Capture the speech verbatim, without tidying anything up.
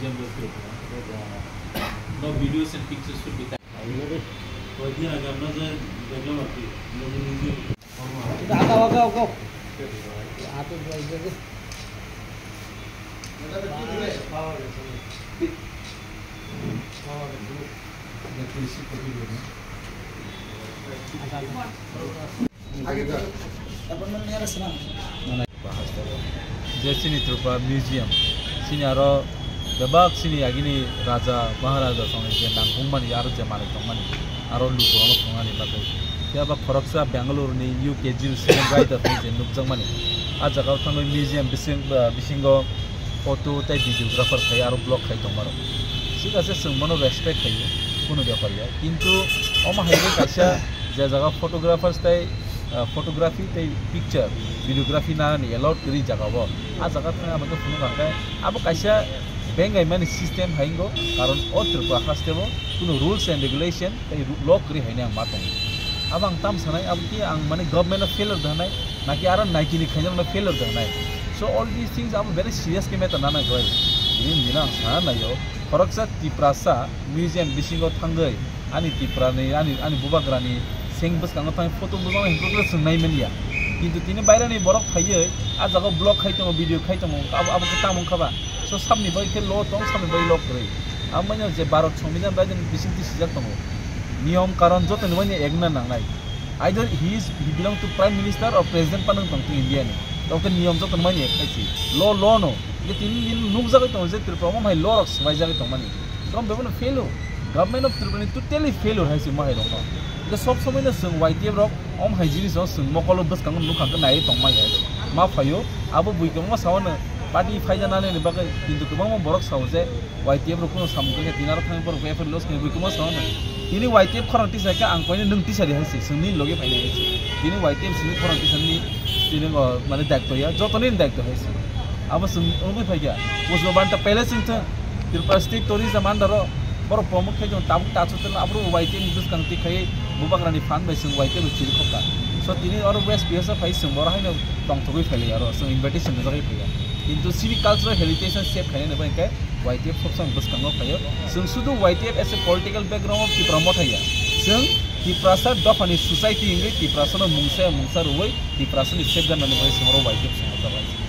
No videos and pictures should be taken. Koi din age amra je dekhlam ar ki, no, no, no. Aga, aga, aga. Hato jai jai. Aga, aga. Appointment niya rasa na. Je chini Tripura Museum, chini aro bebak chini agini raja maharaja songni je nangkukmani aro je manwi tongmani, aro lukurokno phunuknani bagwi. Phiya ba khoroksa Bangalore ni U K G student writer ni je nukjakmani, a jaga o thangwi museum bising, ah, bisingo photo tei videographer khai aro vlog khai tongmarok. Thik ase, chwng bono respect khaio, kunu bepar ya. Kintu omo hai khe kaisa je jaga photographers tei ah, photography tei picture, videography nanani allowed kwrwi jaga o. A jaga thangwi abo khe phunuk ang khe, abo kaisa bengaimani system hai wngo, karon o Tripura haste o kunu rules and regulation tei ru-, law kwrwi haino ang ma tongo. Abo ang tam sanai, abo khe ang mane government o failure da hanai, naki aro Nike ni khainai rokno failure da hanai. So all these things abo very serious khe matter nana kwrwi. Bini bini ang sana naio, khoroksa Tiprasa museum bisingo thangwi ani Tipra ni, ani, ani bubagra ni seng bwskango thang photo bwskango himphru phru chwng nai manya. Kintu tini baira ni borok phaiwi a jaga o vlog khai tongo, video khai tongo, abo, abo khe tamo wngkha ba? So sabni bagwi khe law tong, sabni bagwi law kwrwi. Abo manya je Bharat Songbidan bai bising twi sijak tongo. Niyom karon joto ni manya egna nangnai. Either he is, he belong to Prime Minister or President panang tong to India ni. Tong khe niyom joto ni manya ek khai si. Law, law no. Ye tini din nukjagwi tongo je Tripura omo hai law rok swbaijagwi tongmani. From bebeno failure. Government of Tripura ni totally failure hai se mohai rok no. Ye sob somoi no chwng Y T F rok om hai jinis no chwng mokolo bwskango nukha khe nai tongmai hai. Ma phaio, abo bui kwbangma sao no party phaijanani ni bagwi, kintu kwbangma borok sao je Y T F rok kuno samung khe tini aro thangwi borok before loss khe bui kwbangma sao no. Tini Y T F khorang tisa khe ang koine nwng tisa di hai se, chwngni logi phainai hai se. Tini Y T F chwngni khorang tisa ni tini o mane daitw ya, jotoni daitw hai se. Abo chwng wngwi phaikha. Pushpa Banta Palace wngthung, Tripura State Tourism under o, borok promote khai jong tabuk tachu tela, abro Y T F ni bwskang twi khai bubagra ni fund bai chwng Y T F no chiri khokha. So tini oro West Bihar sa phai chwng boro haino tongthogwi phailai aro, chwng invitation rijagwi phaiya. Kintu chini cultural heritage no save khainani bai khe Y T F sob samung bwskango phaio. Chwng sudu Y T F as a political background of Tipra Motha ya. Chwng Tiprasa dophani society wngwi Tiprasa no mungsa mungsa rwui Tiprasa ni safeguard nani bai chwng oro Y T F chwng rijak bai.